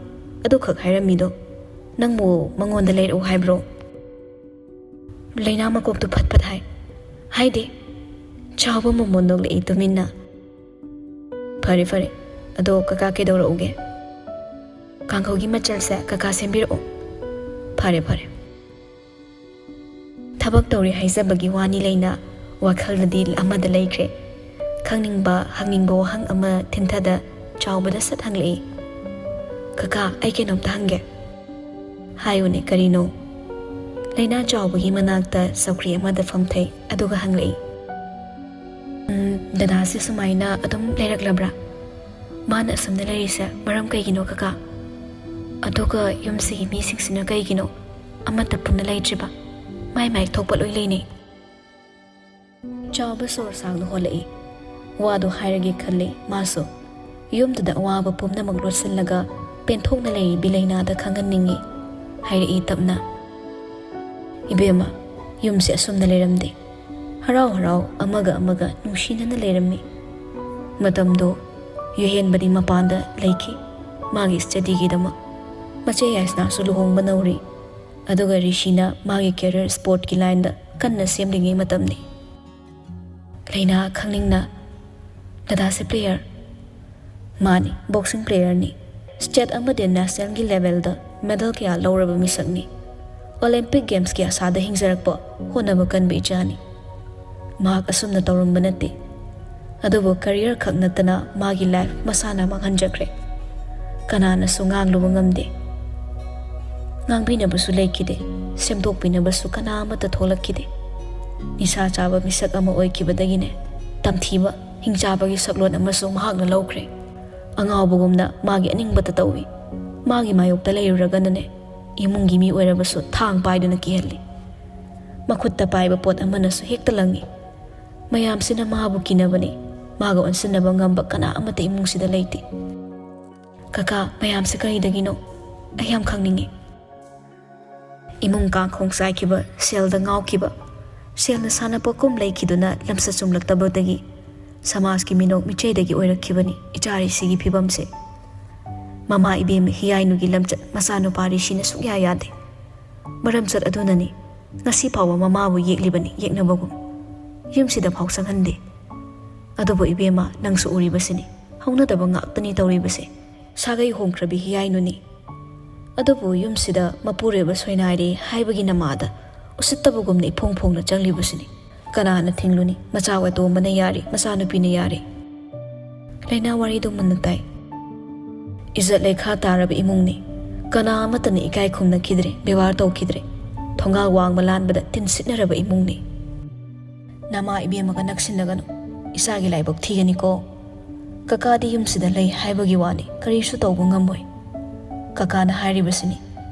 ꯑꯗꯨꯈꯛ ꯍꯥꯏꯔꯝꯃꯤꯗꯣ꯫ ꯅꯪꯕꯨ ꯃꯉꯣꯟꯗ ꯂꯩꯔꯛꯎ ꯍꯥꯏꯕ꯭ꯔꯣ?" ꯂꯩꯅꯥ ꯃꯀꯣꯛꯇꯨ ꯐꯠ ꯐꯠ ꯍꯥꯏ꯫ "ꯍꯥꯏꯗꯦ"꯫ ꯆꯥꯎꯕ ꯃꯣꯃꯣꯟ ꯅꯣꯛꯂꯛꯏ ꯇꯨꯃꯤꯟꯅ꯫ "ꯐꯔꯦ ꯐꯔꯦ, ꯑꯗꯣ ꯀꯀꯥ ꯀꯩꯗꯧꯔꯛꯎꯒꯦ?" "ꯀꯥꯡꯍꯧꯒꯤ ꯃꯆꯜꯁꯦ ꯀꯀꯥ ꯁꯦꯝꯕꯤꯔꯛꯑꯣ"꯫ "ꯐꯔꯦ ꯐꯔꯦ"꯫ ꯊꯕꯛ ꯇꯧꯔꯤ ꯍꯥꯏꯖꯕꯒꯤ ꯋꯥꯅꯤ ꯂꯩꯅꯥ, ꯋꯥꯈꯜꯗꯗꯤ ꯑꯃꯗ ꯂꯩꯈ꯭ꯔꯦ꯫ ꯈꯪꯅꯤꯡꯕ, ꯍꯪꯅꯤꯡꯕ ꯋꯥꯍꯪ ꯑꯃ ꯊꯤꯟꯊꯗ ꯆꯥꯎꯕꯗ ꯁꯠ ꯍꯪꯂꯛꯏ꯫ "ꯀꯀꯥ, ꯑꯩ ꯀꯩꯅꯣꯝꯇ ꯍꯪꯒꯦ"꯫ "ꯍꯥꯏꯌꯨꯅꯦ, ꯀꯔꯤꯅꯣ?" ꯂꯩꯅꯥ ꯆꯥꯎꯕꯒꯤ ꯃꯅꯥꯛꯇ ꯆꯧꯀ꯭ꯔꯤ ꯑꯃꯗ ꯐꯝꯊꯩ, ꯑꯗꯨꯒ ꯍꯪꯂꯛꯏ꯫ "ꯎꯝ, ꯗꯗꯥꯁꯦ ꯁꯨꯃꯥꯏꯅ ꯑꯗꯨꯝ ꯂꯩꯔꯛꯂꯕ꯭ꯔꯥ? ꯃꯥꯅ ꯑꯁꯨꯝꯅ ꯂꯩꯔꯤꯁꯦ ꯃꯔꯝ ꯀꯩꯒꯤꯅꯣ ꯀꯀꯥ? ꯑꯗꯨꯒ ꯌꯨꯝꯁꯤꯒꯤ ꯃꯤꯁꯤꯡꯁꯤꯅ ꯀꯩꯒꯤꯅꯣ ꯑꯃꯠꯇ ꯄꯨꯟꯅ ꯂꯩꯇ꯭ꯔꯤꯕ? ꯃꯥꯏ ꯃꯥꯏ ꯊꯣꯛꯄ ꯂꯣꯏ ꯂꯩꯅꯩ"꯫ ꯆꯥꯎꯕ ꯁꯣꯔ ꯁꯥꯡꯅ ꯍꯣꯜꯂꯛꯏ꯫ ꯋꯥꯗꯣ ꯍꯥꯏꯔꯒꯦ ꯈꯜꯂꯤ ꯃꯥꯁꯨ꯫ ꯌꯨꯝꯗꯨꯗ ꯑꯋꯥꯕ ꯄꯨꯝꯅꯃꯛ ꯂꯣꯠꯁꯤꯜꯂꯒ ꯄꯦꯟꯊꯣꯛꯅ ꯂꯩꯔꯤꯕꯤ ꯂꯩꯅꯥꯗ ꯈꯪꯍꯟꯅꯤꯡꯏ꯫ ꯍꯥꯏꯔꯛꯏ ꯇꯞꯅ꯫ "ꯏꯕꯦꯝꯃ, ꯌꯨꯝꯁꯦ ꯑꯁꯨꯝꯅ ꯂꯩꯔꯝꯗꯦ꯫ ꯍꯔꯥꯎ ꯍꯔꯥꯎ ꯑꯃꯒ ꯑꯃꯒ ꯅꯨꯡꯁꯤꯅꯅ ꯂꯩꯔꯝꯃꯤ꯫ ꯃꯇꯝꯗꯣ ꯌꯨꯍꯦꯟꯕꯗꯤ ꯃꯄꯥꯟꯗ ꯂꯩꯈꯤ, ꯃꯥꯒꯤ ꯁ꯭ꯇꯗꯤꯒꯤꯗꯃꯛ꯫ ꯃꯆꯦ ꯌꯥꯏꯁꯅꯥꯁꯨ ꯂꯨꯍꯣꯡꯕ ꯅꯧꯔꯤ, ꯑꯗꯨꯒ ꯔꯤꯁꯤꯅ ꯃꯥꯒꯤ ꯀꯦꯔꯤꯌꯔ ꯁ꯭ꯄꯣꯔꯠꯀꯤ ꯂꯥꯏꯟꯗ ꯀꯟꯅ ꯁꯦꯝꯂꯤꯉꯩ ꯃꯇꯝꯅꯤ꯫ ꯂꯩꯅꯥ ꯈꯪꯅꯤꯡꯅ, "ꯗꯗꯥꯁꯦ ꯄ꯭ꯂꯦꯌꯔ?" "ꯃꯥꯅꯤ, ꯕꯣꯛꯁꯤꯡ ꯄ꯭ꯂꯦꯌꯔꯅꯤ꯫ ꯁ꯭ꯇꯦꯠ ꯑꯃꯗꯤ ꯅꯦꯁꯅꯦꯜꯒꯤ ꯂꯦꯚꯦꯜꯗ ꯃꯦꯗꯜ ꯀꯌꯥ ꯂꯧꯔꯕ ꯃꯤꯁꯛꯅꯤ꯫ ꯑꯣꯂꯦꯝꯄꯤꯛ ꯒꯦꯝꯁꯀꯤ ꯑꯁꯥꯗ ꯍꯤꯡꯖꯔꯛꯄ ꯍꯣꯠꯅꯕ ꯀꯟꯕ ꯏꯆꯥꯅꯤ꯫ ꯃꯍꯥꯛ ꯑꯁꯨꯝꯅ ꯇꯧꯔꯝꯕ ꯅꯠꯇꯦ꯫ ꯑꯗꯨꯕꯨ ꯀꯦꯔꯤꯌꯔ ꯈꯛ ꯅꯠꯇꯅ ꯃꯥꯒꯤ ꯂꯥꯏꯐ ꯃꯁꯥꯅ ꯃꯥꯡꯍꯟꯖꯈ꯭ꯔꯦ꯫ ꯀꯅꯥꯅꯁꯨ ꯉꯥꯡꯂꯨꯕ ꯉꯝꯗꯦ꯫ ꯉꯥꯡꯕꯤꯅꯕꯁꯨ ꯂꯩꯈꯤꯗꯦ꯫ ꯁꯦꯝꯗꯣꯛꯄꯤꯅꯕꯁꯨ ꯀꯅꯥ ꯑꯃꯠꯇ ꯊꯣꯛꯂꯛꯈꯤꯗꯦ꯫ ꯅꯤꯁꯥ ꯆꯥꯕ ꯃꯤꯁꯛ ꯑꯃ ꯑꯣꯏꯈꯤꯕꯗꯒꯤꯅꯦ, ꯇꯝꯊꯤꯕ ꯍꯤꯡꯆꯥꯕꯒꯤ ꯁꯛꯂꯣꯟ ꯑꯃꯁꯨ ꯃꯍꯥꯛꯅ ꯂꯧꯈ꯭ꯔꯦ꯫ ꯑꯉꯥꯎꯕꯒꯨꯝꯅ ꯃꯥꯒꯤ ꯑꯅꯤꯡꯕꯇ ꯇꯧꯏ꯫ ꯃꯥꯒꯤ ꯃꯥꯌꯣꯛꯇ ꯂꯩꯔꯨꯔꯒꯅꯅꯦ, ꯏꯃꯨꯡꯒꯤ ꯃꯤ ꯑꯣꯏꯔꯕꯁꯨ ꯊꯥꯡ ꯄꯥꯏꯗꯨꯅ ꯀꯤꯍꯜꯂꯤ꯫ ꯃꯈꯨꯠꯇ ꯄꯥꯏꯕ ꯄꯣꯠ ꯑꯃꯅꯁꯨ ꯍꯦꯛꯇ ꯂꯪꯏ꯫ ꯃꯌꯥꯝꯁꯤꯅ ꯃꯥꯕꯨ ꯀꯤꯅꯕꯅꯤ꯫ ꯃꯥꯒ ꯑꯣꯟꯁꯤꯟꯅꯕ ꯉꯝꯕ ꯀꯅꯥ ꯑꯃꯠꯇ ꯏꯃꯨꯡꯁꯤꯗ ꯂꯩꯇꯦ꯫ ꯀꯀꯥ, ꯃꯌꯥꯝꯁꯦ ꯀꯔꯤꯗꯒꯤꯅꯣ? ꯑꯩ ꯌꯥꯝ ꯈꯪꯅꯤꯡꯉꯤ꯫ ꯏꯃꯨꯡ ꯀꯥꯡꯈꯣꯡ ꯆꯥꯏꯈꯤꯕ, ꯁꯦꯜꯗ ꯉꯥꯎꯈꯤꯕ, ꯁꯦꯜꯅ ꯁꯥꯟꯅꯄꯣꯠꯀꯨꯝ ꯂꯩꯈꯤꯗꯨꯅ ꯂꯝꯆꯠ ꯆꯨꯝꯂꯛꯇꯕꯗꯒꯤ ꯁꯃꯥꯖꯀꯤ ꯃꯤꯅꯣꯛ ꯃꯤꯆꯩꯗꯒꯤ ꯑꯣꯏꯔꯛꯈꯤꯕꯅꯤ ꯏꯆꯥ ꯔꯤꯁꯤꯒꯤ ꯐꯤꯕꯝꯁꯦ꯫ ꯃꯃꯥ ꯏꯕꯦꯝꯃ ꯍꯤꯌꯥꯏꯅꯨꯒꯤ ꯂꯝꯆꯠ ꯃꯆꯥꯅꯨꯄꯥ ꯔꯤꯁꯤꯅ ꯁꯨꯛꯌꯥ ꯌꯥꯗꯦ꯫ ꯃꯔꯝꯆꯠ ꯑꯗꯨꯅꯅꯤ ꯉꯁꯤ ꯐꯥꯎꯕ ꯃꯃꯥꯕꯨ ꯌꯦꯛꯂꯤꯕꯅꯤ ꯌꯦꯛꯅꯕꯒꯨꯝ꯫ ꯌꯨꯝꯁꯤꯗ ꯐꯥꯎ ꯆꯪꯍꯟꯗꯦ꯫ ꯑꯗꯨꯕꯨ ꯏꯕꯦꯝꯃ, ꯅꯪꯁꯨ ꯎꯔꯤꯕꯁꯤꯅꯤ, ꯍꯧꯅꯗꯕ ꯉꯥꯛꯇꯅꯤ ꯇꯧꯔꯤꯕꯁꯦ꯫ ꯁꯥꯒꯩ ꯍꯣꯡꯈ꯭ꯔꯕꯤ ꯍꯤꯌꯥꯏꯅꯨꯅꯤ꯫ ꯑꯗꯨꯕꯨ ꯌꯨꯝꯁꯤꯗ ꯃꯄꯨꯔꯣꯏꯕ ꯁꯣꯏꯅꯥꯏꯔꯦ ꯍꯥꯏꯕꯒꯤ ꯅꯃꯥꯗ ꯎꯁꯤꯠꯇꯕꯒꯨꯝꯅ ꯏꯐꯣꯡ ꯐꯣꯡꯅ ꯆꯪꯂꯤꯕꯁꯤꯅꯤ꯫ ꯀꯅꯥꯅ ꯊꯤꯡꯂꯨꯅꯤ? ꯃꯆꯥ ꯑꯇꯣꯝꯕꯅ ꯌꯥꯔꯦ, ꯃꯆꯥꯅꯨꯄꯤꯅ ꯌꯥꯔꯦ꯫ ꯂꯩꯅꯥ ꯋꯥꯔꯤꯗꯨ ꯃꯨꯟꯅ ꯇꯥꯏ꯫ ꯏꯖꯠ ꯂꯩꯈꯥ ꯇꯥꯔꯕ ꯏꯃꯨꯡꯅꯤ꯫ ꯀꯅꯥ ꯑꯃꯠꯇꯅ ꯏꯀꯥꯏ ꯈꯨꯝꯅꯈꯤꯗ꯭ꯔꯦ, ꯕꯦꯕꯥꯔ ꯇꯧꯈꯤꯗ꯭ꯔꯦ꯫ ꯊꯣꯡꯒꯥꯜ ꯋꯥꯡꯃ ꯂꯥꯟꯕꯗ ꯇꯤꯟ ꯁꯤꯠꯅꯔꯕ ꯏꯃꯨꯡꯅꯤ꯫ ꯅꯃꯥ ꯏꯕꯦꯝꯃꯒ ꯅꯛꯁꯤꯟꯅꯒꯅꯨ꯫ ꯏꯆꯥꯒꯤ ꯂꯥꯏꯕꯛ ꯊꯤꯒꯅꯤꯀꯣ꯫ ꯀꯀꯥꯗꯤ ꯌꯨꯝꯁꯤꯗ ꯂꯩ ꯍꯥꯏꯕꯒꯤ ꯋꯥꯅꯤ, ꯀꯔꯤꯁꯨ ꯇꯧꯕ ꯉꯝꯃꯣꯏ꯫ ꯀꯀꯥꯅ ꯍꯥꯏꯔꯤꯕꯁꯤꯅꯤ,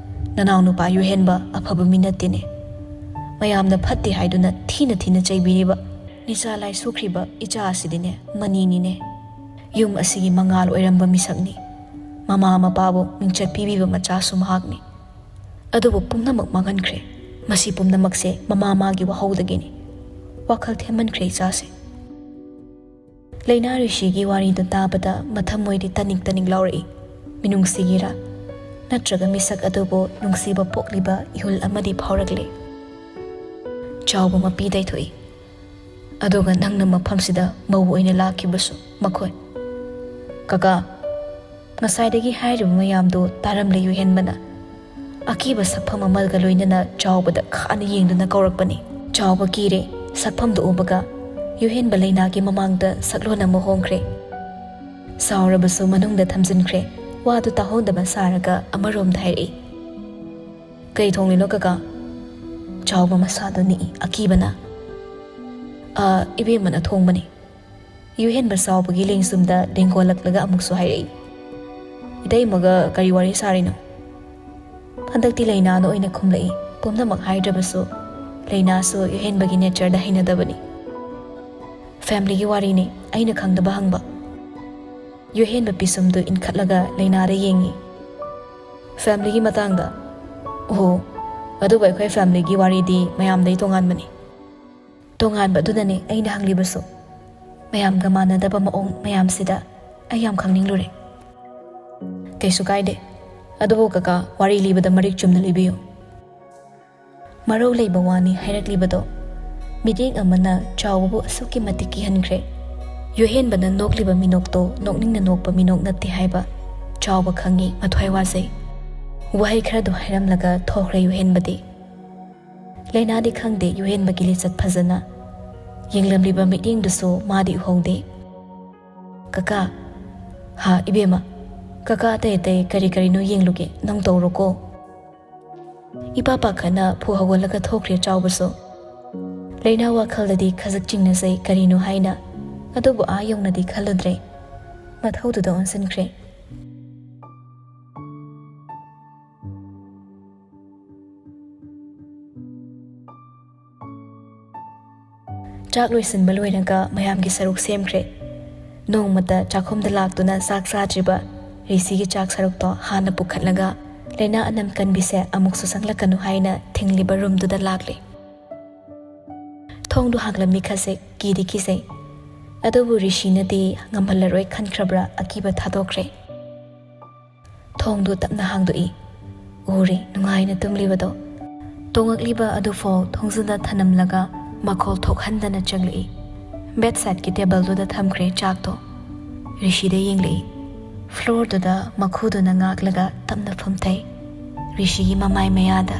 ꯅꯅꯥꯎ ꯅꯨꯄꯥ ꯌꯨꯍꯦꯟꯕ ꯑꯐꯕ ꯃꯤ ꯅꯠꯇꯦꯅꯦ꯫ ꯃꯌꯥꯝꯅ ꯐꯠꯇꯦ ꯍꯥꯏꯗꯨꯅ ꯊꯤꯅ ꯊꯤꯅ ꯆꯩꯕꯤꯔꯤꯕ ꯅꯤꯁꯥ ꯂꯥꯏ ꯁꯣꯛꯈ꯭ꯔꯤꯕ ꯏꯆꯥ ꯑꯁꯤꯗꯤꯅꯦ ꯃꯅꯤꯅꯤꯅꯦ꯫ ꯌꯨꯝ ꯑꯁꯤꯒꯤ ꯃꯉꯥꯜ ꯑꯣꯏꯔꯝꯕ ꯃꯤꯁꯛꯅꯤ꯫ ꯃꯃꯥ ꯃꯄꯥꯕꯨ ꯃꯤꯡꯆꯠ ꯄꯤꯕꯤꯕ ꯃꯆꯥꯁꯨ ꯃꯍꯥꯛꯅꯤ꯫ ꯑꯗꯨꯕꯨ ꯄꯨꯝꯅꯃꯛ ꯃꯥꯡꯍꯟꯈ꯭ꯔꯦ꯫ ꯃꯁꯤ ꯄꯨꯝꯅꯃꯛꯁꯦ ꯃꯃꯥ ꯃꯥꯒꯤ ꯋꯥꯍꯧꯗꯒꯤꯅꯤ꯫ ꯋꯥꯈꯜ ꯊꯦꯝꯃꯟꯈ꯭ꯔꯦ ꯏꯆꯥꯁꯦ꯫ ꯂꯩꯅꯥ ꯔꯤꯁꯤꯒꯤ ꯋꯥꯔꯤꯗꯨ ꯇꯥꯕꯗ ꯃꯊꯃꯣꯏꯗꯤ ꯇꯅꯤꯛ ꯇꯅꯤꯛ ꯂꯥꯎꯔꯛꯏ꯫ ꯃꯤꯅꯨꯡꯁꯤꯒꯤꯔꯥ ꯅꯠꯇ꯭ꯔꯒ ꯃꯤꯁꯛ ꯑꯗꯨꯕꯨ ꯅꯨꯡꯁꯤꯕ ꯄꯣꯛꯂꯤꯕ ꯏꯍꯨꯜ ꯑꯃꯗꯤ ꯐꯥꯎꯔꯛꯂꯦ꯫ ꯆꯥꯎꯕ ꯃꯄꯤ ꯇꯩꯊꯣꯛꯏ꯫ ꯑꯗꯨꯒ ꯅꯪꯅ ꯃꯐꯝꯁꯤꯗ ꯃꯧ ꯑꯣꯏꯅ ꯂꯥꯛꯈꯤꯕꯁꯨ ꯃꯈꯣꯏ꯫ ꯀꯀꯥ, ꯉꯁꯥꯏꯗꯒꯤ ꯍꯥꯏꯔꯤꯕ ꯃꯌꯥꯝꯗꯨ ꯇꯥꯔꯝꯂꯦ ꯌꯨꯍꯦꯟꯕꯅ꯫ ꯑꯀꯤꯕ ꯁꯛꯐꯝ ꯑꯃꯒ ꯂꯣꯏꯅꯅ ꯆꯥꯎꯕꯗ ꯈꯥꯅ ꯌꯦꯡꯗꯨꯅ ꯀꯧꯔꯛꯄꯅꯤ꯫ ꯆꯥꯎꯕ ꯀꯤꯔꯦ꯫ ꯁꯛꯐꯝꯗꯨ ꯎꯕꯒ ꯌꯨꯍꯦꯟꯕ ꯂꯩꯅꯥꯒꯤ ꯃꯃꯥꯡꯗ ꯁꯛꯂꯣꯟ ꯑꯃ ꯍꯣꯡꯈ꯭ꯔꯦ꯫ ꯁꯥꯎꯔꯕꯁꯨ ꯃꯅꯨꯡꯗ ꯊꯝꯖꯤꯟꯈ꯭ꯔꯦ꯫ ꯋꯥꯗꯨ ꯇꯥꯍꯧꯗꯕ ꯁꯥꯔꯒ ꯑꯃꯔꯣꯝꯗ ꯍꯥꯏꯔꯛꯏ꯫ "ꯀꯩ ꯊꯣꯡꯂꯤꯅꯣ ꯀꯀꯥ?" ꯆꯥꯎꯕ ꯃꯁꯥꯗꯨ ꯅꯤꯛꯏ ꯑꯀꯤꯕꯅ꯫ "ꯑ, ꯏꯕꯦꯝꯃꯅ ꯊꯣꯡꯕꯅꯤ꯫" ꯌꯨꯍꯦꯟꯕ ꯆꯥꯎꯕꯒꯤ ꯂꯦꯡꯁꯨꯝꯗ ꯂꯦꯡꯒꯣꯜꯂꯛꯂꯒ ꯑꯃꯨꯛꯁꯨ ꯍꯥꯏꯔꯛꯏ꯫ "ꯏꯇꯩꯃꯒ ꯀꯔꯤ ꯋꯥꯔꯤ ꯁꯥꯔꯤꯅꯣ?" ꯍꯟꯗꯛꯇꯤ ꯂꯩꯅꯥꯅ ꯑꯣꯏꯅ ꯈꯨꯝꯂꯛꯏ꯫ ꯄꯨꯝꯅꯃꯛ ꯍꯥꯏꯗ꯭ꯔꯕꯁꯨ ꯂꯩꯅꯥꯁꯨ ꯌꯨꯍꯦꯟꯕꯒꯤ ꯅꯦꯆꯔꯗ ꯍꯩꯅꯗꯕꯅꯤ꯫ "ꯐꯦꯃꯤꯂꯤꯒꯤ ꯋꯥꯔꯤꯅꯤ, ꯑꯩꯅ ꯈꯪꯗꯕ ꯍꯪꯕ꯫" ꯌꯨꯍꯦꯟꯕ ꯄꯤꯁꯨꯝꯗꯨ ꯏꯟꯈꯠꯂꯒ ꯂꯩꯅꯥꯗ ꯌꯦꯡꯉꯤ꯫ "ꯐꯦꯃꯤꯂꯤꯒꯤ ꯃꯇꯥꯡꯗ? ꯑꯣꯍꯣ, ꯑꯗꯨꯕꯨ ꯑꯩꯈꯣꯏ ꯐꯦꯃꯤꯂꯤꯒꯤ ꯋꯥꯔꯤꯗꯤ ꯃꯌꯥꯝꯗꯩ ꯇꯣꯉꯥꯟꯕꯅꯤ꯫" "ꯇꯣꯉꯥꯟꯕꯗꯨꯅꯅꯦ ꯑꯩꯅ ꯍꯪꯂꯤꯕꯁꯨ꯫ ꯃꯌꯥꯝꯒ ꯃꯥꯟꯅꯗꯕ ꯃꯑꯣꯡ ꯃꯌꯥꯝꯁꯤꯗ ꯑꯩ ꯌꯥꯝ ꯈꯪꯅꯤꯡꯂꯨꯔꯦ꯫" "ꯀꯩꯁꯨ ꯀꯥꯏꯗꯦ꯫ ꯑꯗꯨꯕꯨ ꯀꯀꯥ, ꯋꯥꯔꯤ ꯂꯤꯕꯗ ꯃꯔꯤꯛ ꯆꯨꯝꯅ ꯂꯤꯕꯤꯌꯨ꯫" ꯃꯔꯧ ꯂꯩꯕ ꯋꯥꯅꯤ ꯍꯥꯏꯔꯛꯂꯤꯕꯗꯣ꯫ ꯃꯤꯠꯌꯦꯡ ꯑꯃꯅ ꯆꯥꯎꯕꯕꯨ ꯑꯁꯨꯛꯀꯤ ꯃꯇꯤꯛ ꯀꯤꯍꯟꯈ꯭ꯔꯦ꯫ ꯌꯨꯍꯦꯟꯕꯅ ꯅꯣꯛꯂꯤꯕ ꯃꯤꯅꯣꯛꯇꯣ ꯅꯣꯛꯅꯤꯡꯅ ꯅꯣꯛꯄ ꯃꯤꯅꯣꯛ ꯅꯠꯇꯦ ꯍꯥꯏꯕ ꯆꯥꯎꯕ ꯈꯪꯉꯤ, ꯃꯊ꯭ꯋꯥꯏ ꯋꯥꯖꯩ꯫ ꯋꯥꯍꯩ ꯈꯔꯗꯨ ꯍꯥꯏꯔꯝꯂꯒ ꯊꯣꯛꯈ꯭ꯔꯦ ꯌꯨꯍꯦꯟꯕꯗꯤ꯫ ꯂꯩꯅꯥꯗꯤ ꯈꯪꯗꯦ ꯌꯨꯍꯦꯟꯕꯒꯤ ꯂꯤꯆꯠ ꯐꯖꯅ꯫ ꯌꯦꯡꯂꯝꯂꯤꯕ ꯃꯤꯠꯌꯦꯡꯗꯨꯁꯨ ꯃꯥꯗꯤ ꯎꯍꯧꯗꯦ꯫ "ꯀꯀꯥ꯫" "ꯍꯥ, ꯏꯕꯦꯝꯃ?" "ꯀꯀꯥ ꯑꯇꯩ ꯑꯇꯩ ꯀꯔꯤ ꯀꯔꯤꯅꯣ ꯌꯦꯡꯂꯨꯒꯦ, ꯅꯪ ꯇꯧꯔꯣꯀꯣ꯫" ꯏꯄꯥ ꯄꯥꯈꯠꯅ ꯐꯨ ꯍꯧꯒꯠꯂꯒ ꯊꯣꯛꯈ꯭ꯔꯦ ꯆꯥꯎꯕꯁꯨ꯫ ꯂꯩꯅꯥ ꯋꯥꯈꯜꯗꯗꯤ ꯈꯖꯤꯛ ꯆꯤꯡꯅꯖꯩ ꯀꯔꯤꯅꯣ ꯍꯥꯏꯅ, ꯑꯗꯨꯕꯨ ꯑꯥ ꯌꯧꯅꯗꯤ ꯈꯜꯂꯨꯗ꯭ꯔꯦ꯫ ꯃꯊꯧꯗꯨꯗ ꯑꯣꯟꯁꯤꯟꯈ꯭ꯔꯦ꯫ ꯆꯥꯛ ꯂꯣꯏꯁꯤꯟꯕ ꯂꯣꯏꯔꯒ ꯃꯌꯥꯝꯒꯤ ꯁꯔꯨꯛ ꯁꯦꯝꯈ꯭ꯔꯦ꯫ ꯅꯣꯡꯃꯇ ꯆꯥꯛꯈꯨꯝꯗ ꯂꯥꯛꯇꯨꯅ ꯆꯥꯛ ꯆꯥꯗ꯭ꯔꯤꯕ ꯔꯤꯁꯤꯒꯤ ꯆꯥꯛ ꯁꯔꯨꯛꯇꯣ ꯍꯥꯟꯅ ꯄꯨꯈꯠꯂꯒ ꯂꯩꯅꯥ ꯑꯅꯝ ꯀꯟꯕꯤꯁꯦ ꯑꯃꯨꯛꯁꯨ ꯆꯪꯂꯛꯀꯅꯨ ꯍꯥꯏꯅ ꯊꯤꯡꯂꯤꯕ ꯔꯨꯝꯗꯨꯗ ꯂꯥꯛꯂꯦ꯫ ꯊꯣꯡꯗꯨ ꯍꯥꯡꯂꯝꯃꯤ ꯈꯖꯤꯛ ꯀꯤꯗꯤ ꯀꯤꯖꯩ꯫ ꯑꯗꯨꯕꯨ ꯔꯤꯁꯤꯅꯗꯤ ꯉꯝꯍꯜꯂꯔꯣꯏ ꯈꯟꯈ꯭ꯔꯕ꯭ꯔꯥ ꯑꯀꯤꯕ ꯊꯥꯗꯣꯛꯈ꯭ꯔꯦ꯫ ꯊꯣꯡꯗꯨ ꯇꯞꯅ ꯍꯥꯡꯗꯣꯛꯏ꯫ ꯎꯔꯦ ꯅꯨꯡꯉꯥꯏꯅ ꯇꯨꯝꯂꯤꯕꯗꯣ꯫ ꯇꯣꯡꯉꯛꯂꯤꯕ ꯑꯗꯨꯐꯥꯎ ꯊꯣꯡꯖꯤꯟꯗ ꯊꯅꯝꯂꯒ ꯃꯈꯣꯜ ꯊꯣꯛꯍꯟꯗꯅ ꯆꯪꯂꯛꯏ꯫ ꯕꯦꯗ ꯁꯥꯏꯠꯀꯤ ꯇꯦꯕꯜꯗꯨꯗ ꯊꯝꯈ꯭ꯔꯦ ꯆꯥꯛꯇꯣ꯫ ꯔꯤꯁꯤꯗ ꯌꯦꯡꯂꯛꯏ꯫ ꯐ꯭ꯂꯣꯔꯗꯨꯗ ꯃꯈꯨꯗꯨꯅ ꯉꯥꯛꯂꯒ ꯇꯞꯅ ꯐꯝꯊꯩ꯫ ꯔꯤꯁꯤꯒꯤ ꯃꯃꯥꯏ ꯃꯌꯥꯗ꯫